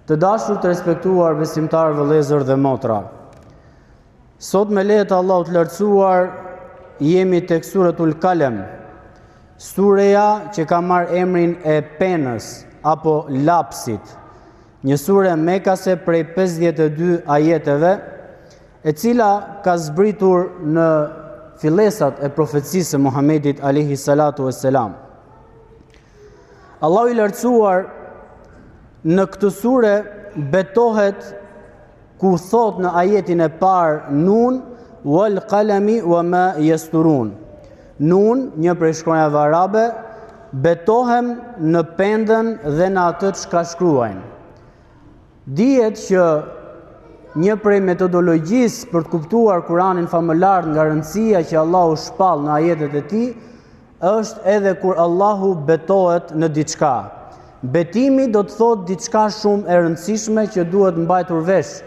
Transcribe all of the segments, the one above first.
Të dashur të respektuar besimtarë vëllezër dhe motra. Sot me leje të Allahut të lartësuar jemi tek Suretul Kalem, sureja që ka marrë emrin e penës apo lapsit. Një sure mekase prej 52 ajeteve, e cila ka zbritur në fillesat e profecisë së Muhamedit alejhi salatu vesselam. Allahu i lartësuar në këtë sure betohet ku thotë në ajetin e parë Nun wal qalami wa ma yasturun. Nun, një prej shkronjave arabe, betohem në pendën dhe në atë çka shkruajnë. Dihet që një prej metodologjisë për të kuptuar Kur'anin famëlartë nga rëndësia që Allahu shpall në ajetet e tij është edhe kur Allahu betohet në diçka. Betimi do të thotë diçka shumë e rëndësishme që duhet mbajtur vesh.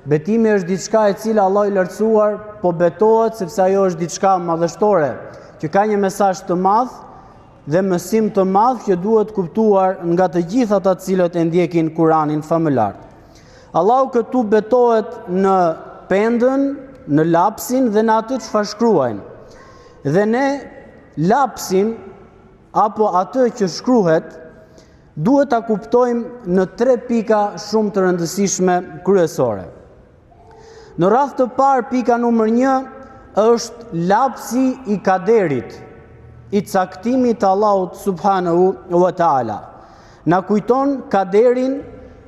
Betimi është diçka e cila Allahu i lartësuar po betohet sepse ajo është diçka madhështore, që ka një mesazh të madh dhe mësim të madh që duhet kuptuar nga të gjithë ata të cilët e ndjekin Kur'anin famëlartë. Allahu këtu betohet në pendën, në lapsin dhe në atë çfarë shkruajnë. Dhe ne lapsin apo atë që shkruhet duhet ta kuptojmë në tre pika shumë të rëndësishme kryesore. Në radhë të parë pika numër 1 është lapsi i kaderit, i caktimit të Allahut subhanahu wa taala. Na kujton kaderin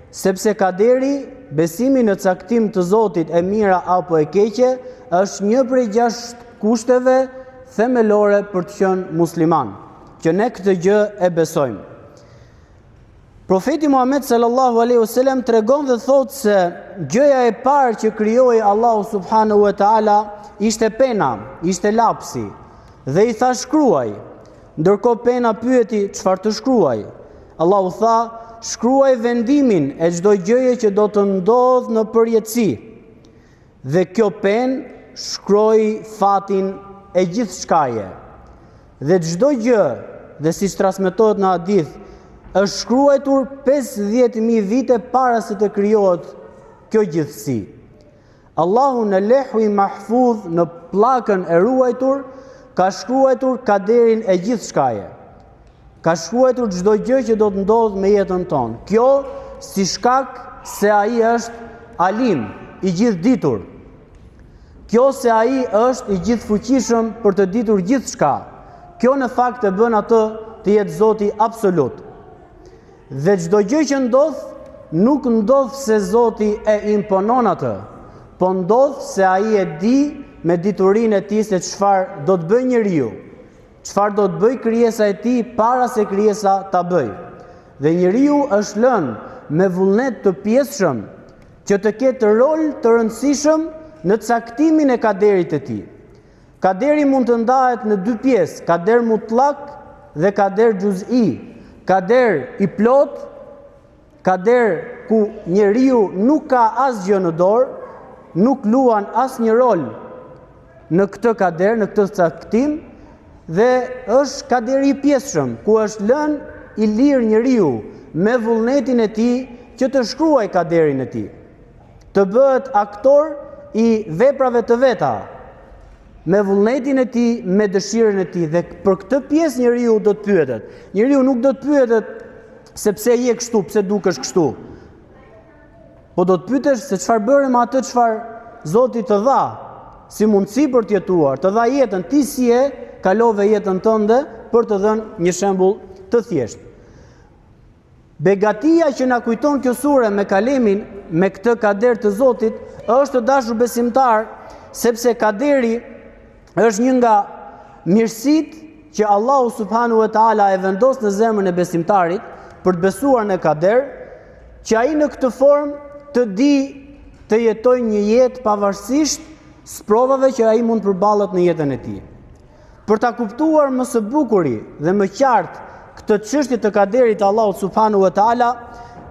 sepse kaderi, besimi në caktim të Zotit e mira apo e keqe, është një prej gjashtë kushteve themelore për të qenë musliman, që ne këtë gjë e besojmë. Profeti Muhammed sallallahu alaihi wasallam tregon dhe thotë se gjëja e parë që krijoi Allahu subhanahu wa taala ishte pena, ishte lapsi. Dhe i tha shkruaj. Ndërkohë pena pyeti çfarë të shkruaj. Allahu tha, shkruaj vendimin e çdo gjëje që do të ndodhë në përjetësi. Dhe kjo penë shkroi fatin e gjithçkaje. Dhe çdo gjë, dhe siç transmetohet në hadith, është shkruajtur 50.000 vite para se të krijohet kjo gjithësi. Allahu në Lehwi Mahfudh në pllakën e ruajtur ka shkruajtur kaderin e gjithçkaje. Ka shkruajtur çdo gjë që do të ndodhë me jetën tonë. Kjo si shkak se ai është alim, i gjithëditur. Kjo se ai është i gjithëfuqishëm për të ditur gjithçka. Kjo në fakt e bën atë të jetë Zoti absolut. Dhe çdo gjë që ndodh nuk ndodh se Zoti e imponon atë, po ndodh se ai e di me diturinë e tij se çfarë do të bëjë njeriu. Çfarë do të bëjë krijesa e tij para se krijesa ta bëjë. Dhe njeriu është lënë me vullnet të pjesshëm që të ketë rol të rëndësishëm në caktimin e kaderit të tij. Kaderi mund të ndahet në dy pjesë, kader mutlak dhe kader xhuz'i. Kader i plotë Kader ku njeriu nuk ka asgjë në dorë, nuk luan asnjë rol në këtë kader, në këtë caktim dhe është kaderi i pjesshëm, ku është lënë i lirë njeriu me vullnetin e tij që të shkruajë kaderin e tij. Të bëhet aktor i veprave të veta, me vullnetin e tij, me dëshirën e tij dhe për këtë pjesë njeriu do të pyetet. Njeriu nuk do të pyetet se pse je kështu, pse dukesh kështu. Po do të pyetesh se çfarë bëre me atë çfarë Zoti të dha, si mundësi për të jetuar, të dha jetën, ti si e kalove jetën tënde për të dhënë një shembull të thjeshtë. Begatia që na kujton kjo sure me kalemin, me këtë kader të Zotit, është të dashur besimtarë, sepse kaderi është një nga mirësitë që Allahu subhanahu wa taala e vendos në zemrën e besimtarit për të besuar në kader, që ai në këtë formë të di të jetojë një jetë pavarësisht sprovave që ai mund të përballet në jetën e tij. Për ta kuptuar më së bukuri dhe më qartë këtë çështje të kaderit të Allahut subhanahu wa taala,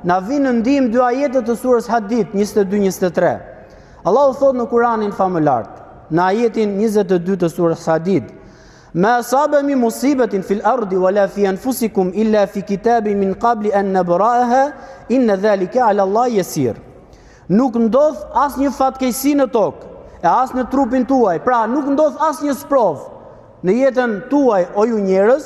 na vijnë në ndihmë dy ajete të surës Hadid 22-23. Allahu thotë në Kur'anin famëlartë, në ajetin 22 të surës Hadid. Ma asaba min musibatin fil ardi wala fi anfusikum illa fi kitabin min qabli an nabra'aha inna dhalika 'ala Allah yasir. Nuk ndodh asnjë fatkeqësi në tokë, e as në trupin tuaj. Pra, nuk ndodh asnjë sprovë në jetën tuaj o ju njerëz,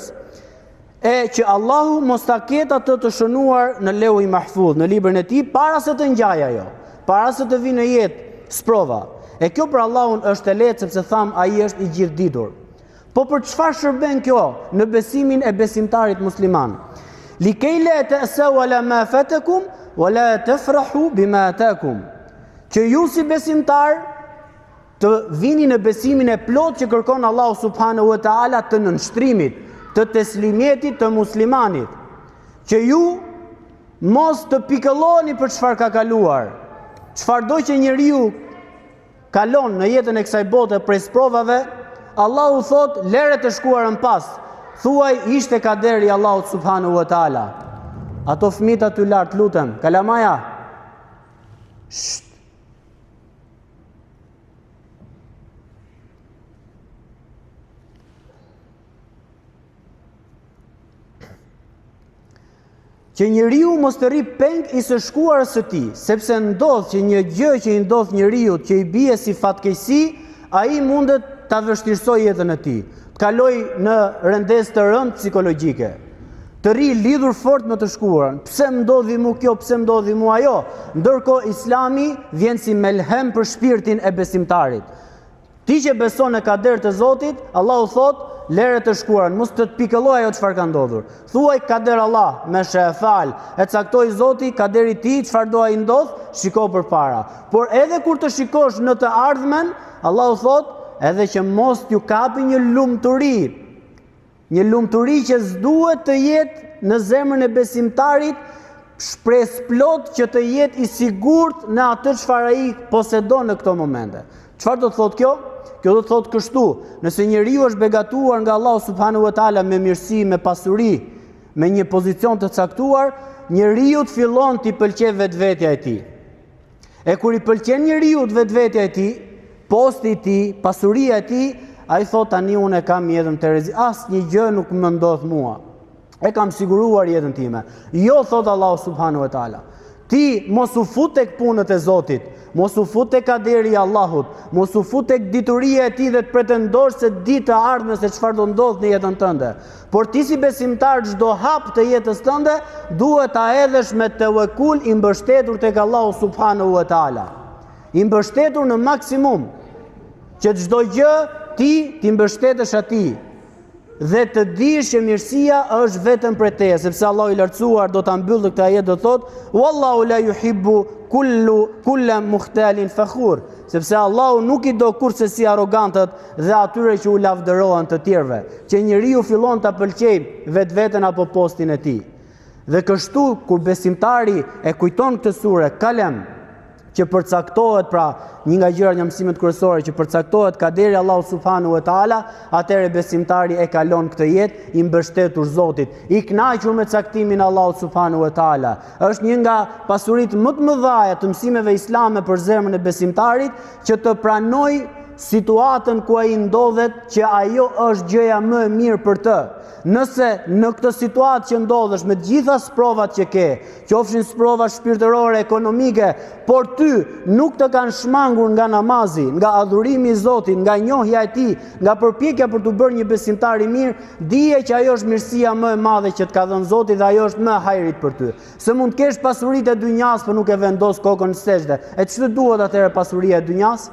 e që Allahu mos ta ketë atë të shënuar në Leuhi Mahfudh, në librin e tij, para se të ngjajë ajo, para se të vijë në jetë sprova. E kjo për Allahun është e lehtë sepse thamë ai është i gjithëditur. Po për çfarë shërben kjo në besimin e besimtarit musliman? Likej la te'seu ala ma fatakum wa la tefrahu bima atakum. Që ju si besimtar të vini në besimin e plotë që kërkon Allahu subhanahu wa taala të nënshtrimit, të teslimjetit të muslimanit. Që ju mos të pikëlloheni për çfarë ka kaluar. Çfarëdo që njeriu kalon në jetën e kësaj bote prej sprovave, Allahu thotë lëre të shkuarën pas. Thuaj ishte kaderi i Allahut subhanahu wa taala. Ato fëmijët aty lart lutem, kalamaja. Sht. Që njeriu mos të rri peng i së shkuarës së tij, sepse ndodh që një gjë që i ndodh njeriut që i bie si fatkeqësi, ai mundet ta vështirësojë jetën e tij, të kalojë në rëndesë të rëndë psikologjike, të rri lidhur fort me të shkuarën. Pse më ndodhi mu kjo, pse më ndodhi mu ajo? Ndërkohë Islami vjen si melhem për shpirtin e besimtarit. Ti që beson në kader të Zotit, Allahu thotë, lëre të shkuarën, mos të të pikëllojë ajo çfarë ka ndodhur. Thuaj kader Allah, ma sha feal, e caktoi Zoti kaderi i tij, çfarë do ai ndodh, shiko përpara. Por edhe kur të shikosh në të ardhmen, Allahu thotë, edhe që mos t'ju kapi një lumturi, Një lumturi që s'duhet të jetë në zemrën e besimtarit, shpresëplotë që të jetë i sigurt në atë çfarë ai posedon në këto momente. Çfarë do të thotë kjo? Kjo do të thotë kështu, nëse njeriu është begatuar nga Allahu subhanahu wa taala me mirësi, me pasuri, me një pozicion të caktuar, njeriut fillon t'i pëlqejë vetvetja e tij. E kur i pëlqen njeriut vetvetja e tij, posti i tij, pasuria e tij, ai thotë tani unë e kam jetën në terezi, asnjë gjë nuk më ndodh mua. E kam siguruar jetën time. Jo thotë Allahu subhanahu wa taala. Ti mos u fut tek punët e Zotit, mos u fut tek kaderi i Allahut, mos u fut tek dituria e tij dhe të pretendosh se di të ardhmen se çfarë do ndodhë në jetën tënde. Por ti si besimtar çdo hap të jetës tënde duhet ta hedhësh me tevekul i mbështetur tek Allahu subhanahu wa taala. I mbështetur në maksimum që çdo gjë ti t'i mbështetesh atij dhe të dish që mirësia është vetëm prej teje, sepse Allahu i lartësuar do ta mbyllë këtë ajet do thotë wallahu la yuhibbu kullu kulla mukhtalin fakhur, sepse Allahu nuk i do kurrsesi arrogantët dhe atyre që u lavdërohen të tjerëve, që njeriu fillon ta pëlqejë vetveten apo postin e tij. Dhe kështu kur besimtari e kujton këtë sure, Kalem, që përcaktohet pra një nga gjërat nga mësimet kryesore që përcaktohet kaderi i Allahut subhanahu wa taala, atëherë besimtari e kalon këtë jetë i mbështetur Zotit, i kënaqur me caktimin e Allahut subhanahu wa taala. Është një nga pasuritë më të mëdha të mësimeve islame për zemrën e besimtarit që të pranojë situatën ku ai ndodhet që ajo është gjëja më e mirë për të. Nëse në këtë situatë që ndodhesh me të gjitha sprovat që ke, qofshin sprova shpirtërore, ekonomike, por ty nuk të kanë shmangur nga namazi, nga adhurimi i Zotit, nga njohja e tij, nga përpjekja për t'u bërë një besimtar i mirë, dije që ajo është mirësia më e madhe që të ka dhënë Zoti dhe ajo është më e hajrit për ty. Se mund të kesh pasuritë e dynjas, por nuk e vendos kokën në sexhde. E ç'të duhet atëherë pasuria e dynjas?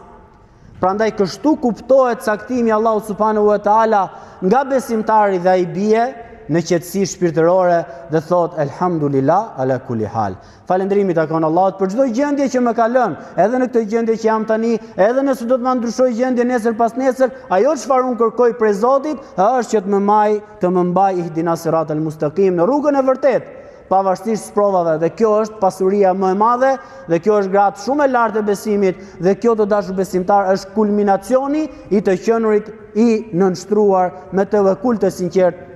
Prandaj kështu kuptohet caktimi i Allahut subhanahu wa taala nga besimtari dhe ai bie në qetësi shpirtërore dhe thotë elhamdulillah ala kulli hal. Falënderimi i takon Allahut për çdo gjendje që më ka lënë, edhe në këtë gjendje që jam tani, edhe nëse do të ma ndryshojë gjendjen nesër pasnesër, ajo çfarë unë kërkoj prej Zotit është që të më maj, të më mbaj ihdina siratal mustaqim në rrugën e vërtetë pavarësisht sprovave dhe kjo është pasuria më e madhe dhe kjo është gradë shumë e lartë e besimit dhe kjo të dashur besimtarë është kulminacioni i të qenurit i nënshtruar me tevekul të sinqertë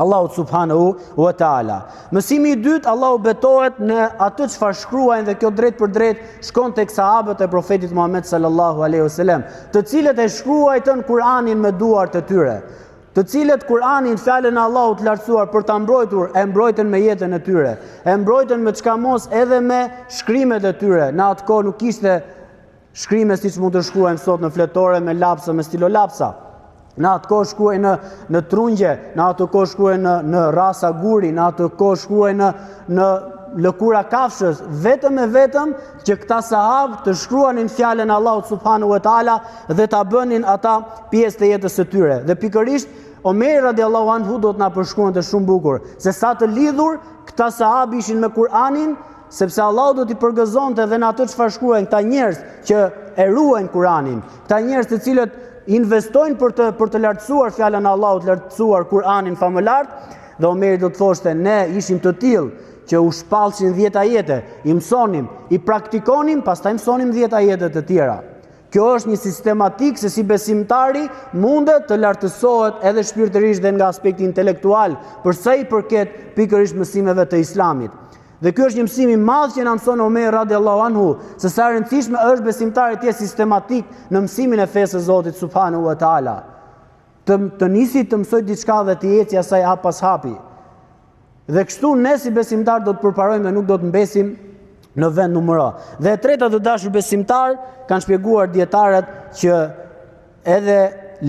Allahut subhanahu wa taala. Mësimi i dytë, Allahu betohet në atë çfarë shkruajnë dhe kjo drejtpërdrejt shkon tek sahabët e profetit Muhammed sallallahu alaihi wasallam, të cilët e shkruajtën Kur'anin me duart e tyre. Të cilët Kur'anin, fjalën e Allahut të lartësuar për ta mbrojtur, e mbrojtën me jetën e tyre, e mbrojtën me çka mos edhe me shkrimet e tyre. Në atë kohë nuk kishte shkrime siç mund të shkruajmë sot në fletore me lapsa, me stilolapsa. Në atë kohë shkruhej në në trungje, në atë kohë shkruhej në në rrasa guri, në atë kohë shkruhej në në lëkura kafshës, vetëm e vetëm që këta sahabë të shkruanin fjalën e Allahut subhanahu wa taala dhe ta bënin ata pjesë të jetës së tyre. Dhe pikërisht Omeri radiallahu anhu do të na përshkruante shumë bukur se sa të lidhur këta sahabë ishin me Kur'anin, sepse Allahu do t'i përgëzonte dhe në atë çfarë shkruajnë këta njerëz që e ruajnë Kur'anin, këta njerëz të cilët investojnë për të për të lartësuar fjalën e Allahut, lartësuar Kur'anin famëlartë, dhe Omeri do të thoshte ne ishim të tillë që u shpallshin 10 ajete, i mësonim, i praktikonim, pastaj mësonim 10 ajete të tjera. Kjo është një sistematikë se si besimtari mundet të lartësohet edhe shpirtërisht dhe nga aspekti intelektual, për sa i përket pikërisht mësimeve të Islamit. Dhe ky është një mësim i madh që na mëson Omer radiallahu anhu, se sa e rëndësishme është besimtari të jetë sistematik në mësimin e fesë së Zotit subhanahu wa taala. Të të nisi të mësojë diçka dhe t'i eci asaj hap pas hapi. Dhe kështu ne si besimtarë do të përparojmë dhe nuk do të mbesim në vend numëro. Dhe e treta të dashur besimtarë kanë shpjeguar dijetarët që edhe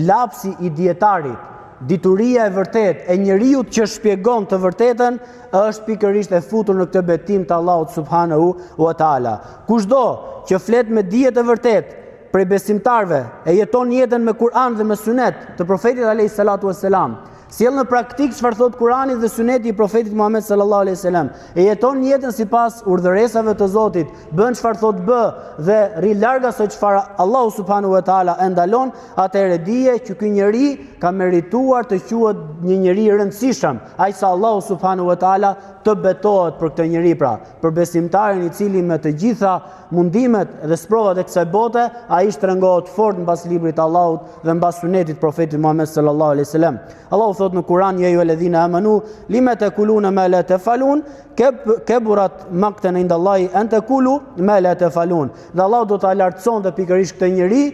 lapsi i dijetarit, dituria e vërtetë e njeriut që shpjegon të vërtetën është pikërisht e futur në këtë betim të Allahut subhanahu wa taala. Kushdo që flet me dije të vërtetë prej besimtarëve e jeton jetën me Kur'an dhe me Sunet të Profetit alayhi salatu wassalam, Sjell në praktikë çfarë thotë Kurani dhe Suneti i Profetit Muhammed sallallahu alaihi wasallam. E jeton jetën sipas urdhëresave të Zotit, bën çfarë thotë bë dhe rri larg asaj çfarë Allahu subhanahu wa taala e ndalon, atëherë dije që ky njeri ka merituar të quhet një njeri i rëndësishëm, aq sa Allahu subhanahu wa taala të betohet për këtë njeri pra, për besimtarin i cili me të gjitha mundimet dhe sprovat e kësaj bote, ai shtrëngohet fort mbas librit të Allahut dhe mbas sunetit të profetit Muhammed sallallahu alaihi wasallam. Allahu thotë në Kur'an ja ejuhalledhina amanu lima taquluna ma la tafalun kaburat maqtan inda Allahi an taqulu ma la tafalun. Dhe Allahu do ta lartësonte pikërisht këtë njeri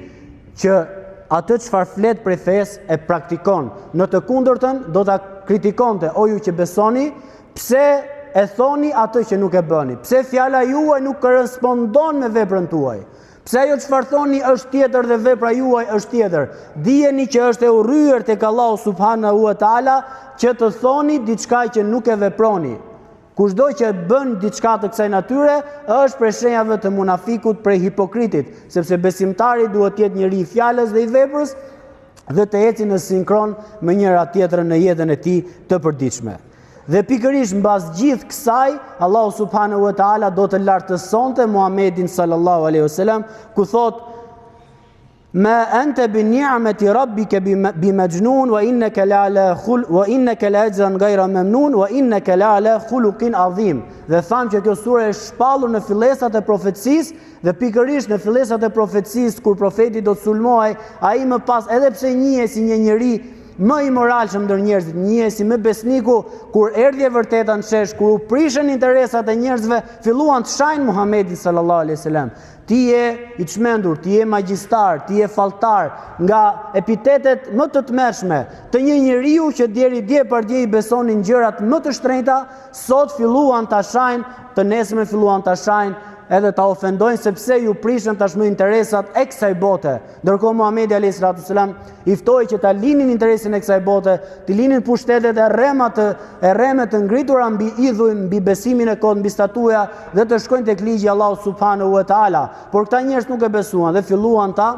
që atë çfarë flet prej fesë e praktikon. Në të kundërtën do ta kritikonte o ju që besoni Pse e thoni atë që nuk e bëni? Pse fjala juaj nuk korrespondon me veprën tuaj? Pse ajo çfarë thoni është tjetër dhe vepra juaj është tjetër? Dijeni që është e urryer tek Allahu subhanahu wa taala që të thoni diçka që nuk e veproni. Kushdo që bën diçka të kësaj natyre është prej shenjave të munafikut, prej hipokritit, sepse besimtari duhet të jetë njeri i fjalës dhe i veprës dhe të ecin në sinkron me njëra tjetrën në jetën e tij të përditshme. Dhe pikërisht mbas gjithë kësaj, Allahu subhanahu wa taala do të lartësonte Muhammedin sallallahu alaihi wasallam, ku thotë Ma ente bi ni'mati rabbika bi majnun wa innaka la ala khul wa innaka la ajran ghayra mamnun wa innaka la ala khuluqin adhim. Dhe thamë që kjo sure është shpallur në fillesat e profecisë Dhe pikërisht në fillesat e profecisë kur profeti do të sulmohej, ai më pas edhe pse njihej si një njeri më i moralshëm ndër njerëzit, njihej si më besniku, kur erdhi e vërteta në shesh, kur u prishën interesat e njerëzve, filluan të shajnë Muhammedin sallallahu alaihi wasallam. Ti je i çmendur, ti je magjistar, ti je falltar, nga epitetet më të tmerrshme të një njeriu që deri dje pardje i besonin gjërat më të shtrenjta, sot filluan ta shajnë, të nesërmen filluan ta shajnë, edhe ta ofendojnë sepse iu prishën tashmë interesat e kësaj bote. Ndërkohë Muhamedi alayhi salatu selam i ftoi që ta linin interesin e kësaj bote, t'i linin pushtetet e rrema të e rreme të ngritura mbi idhuj, mbi besimin e kotë, mbi statuja dhe të shkojnë tek ligji i Allahut subhanahu wa taala. Por këta njerëz nuk e besuan dhe filluan ta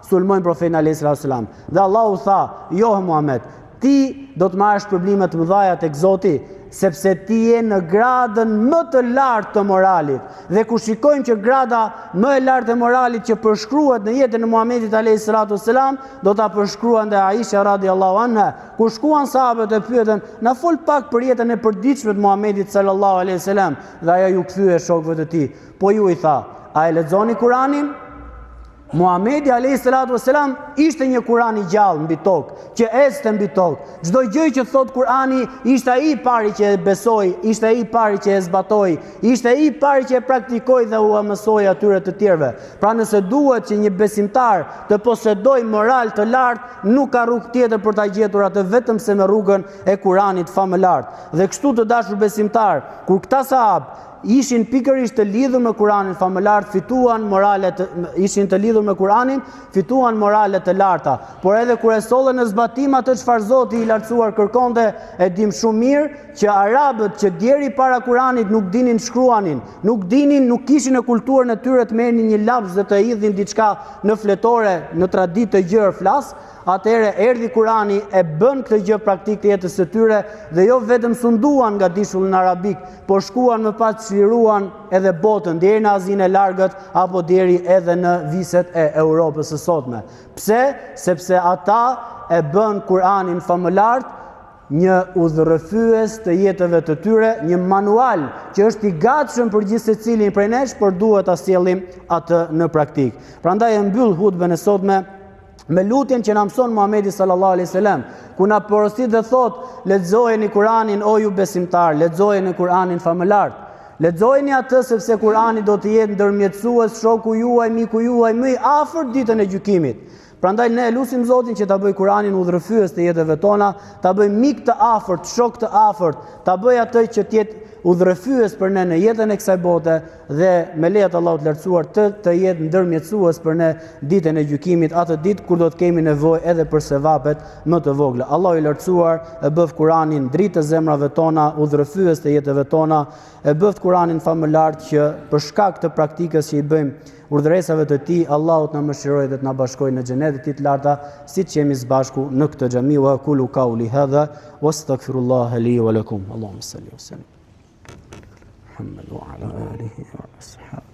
sulmojnë profetin alayhi salatu selam. Dhe Allahu tha: "Jo Muhammed, Ti do të marrësh shpërblime të mëdha tek Zoti, sepse ti je në gradën më të lartë të moralit. Dhe kur shikojmë që grada më e lartë e moralit që përshkruhet në jetën e Muhamedit alayhi salatu selam, do ta përshkruante Aisha radiallahu anha. Kur shkuan sahabët e pyetën, na fol pak për jetën e përditshme të Muhamedit sallallahu alaihi wasallam, dhe ajo iu kthye shokëve të tij. Po ju i tha, a e lexoni Kur'anin? Muhamedi alayhi salatu wasalam ishte një Kur'an i gjallë mbi tokë, që ecte mbi tokë. Çdo gjë që thotë Kur'ani ishte ai i pari që e besoi, ishte ai i pari që e zbatoi, ishte ai i pari që e praktikoi dhe ua mësoi atyre të tjerëve. Pra nëse duhet që një besimtar të posedojë moral të lartë, nuk ka rrugë tjetër për ta gjetur atë vetëm se me rrugën e Kur'anit famëlartë. Dhe kështu të dashur besimtarë, kur këta sahabë ishin pikërisht të lidhur me Kur'anin famëlartë, fituan morale të ishin të lidhur me Kur'anin, fituan morale të larta. Por edhe kur e sollën në zbatim atë çfarë Zoti i lartësuar kërkonte, e dimë shumë mirë që arabët që deri para Kur'anit nuk dinin shkruanin, nuk dinin, nuk kishin në kulturën e tyre të merrnin një laps dhe të hidhnin diçka në fletore, në traditë të gjerë flas, Atëherë erdhi Kurani e bënë këtë gjë praktikë të jetës së tyre dhe jo vetëm sunduan gadishullin arabik, por shkuan më pas çliruan edhe botën deri në Azinë e largët apo deri edhe në viset e Europës së sotme. Pse? Sepse ata e bënë Kur'anin famëlartë një udhërrëfyes të jetëve të tyre, një manual që është i gatshëm për gjithsecilin prej nesh, por duhet ta sjellim atë në praktikë. Prandaj e mbyll hutben e sotme me lutjen që na mëson Muhamedi sallallahu alaihi wasallam, ku na porosit dhe thotë, lexojeni Kur'anin o ju besimtarë, lexojeni Kur'anin famëlartë. Lexojeni atë sepse Kur'ani do të jetë ndërmjetësues shoku juaj, miku juaj më i afërt ditën e gjykimit. Prandaj ne e lusim Zotin që ta bëjë Kur'anin udhërrëfyes të jetëve tona, ta bëjë mik të afërt, shok të afërt, ta bëjë atë që të jetë udhërrëfyes për ne në jetën e kësaj bote dhe me leje të Allahut të lartësuar të të jetë ndërmjetësues për ne ditën e gjykimit, atë ditë kur do të kemi nevojë edhe për sevapet më të vogla. Allahu i lartësuar e bëftë Kur'anin dritë të zemrave tona, udhërrëfyes të jetëve tona, e bëftë Kur'anin famëlartë që për shkak të praktikës që i bëjmë urdhëresave të tij, Allahu të na mëshirojë dhe të na bashkojë në xhenetet e tij të larta, siç jemi së bashku në këtë xhami. Wa aqulu qawli hadha wastaghfirullaha li wa lakum. Allahumma salli wa sallim. Muhammad wa ala alihi wa ashabihi.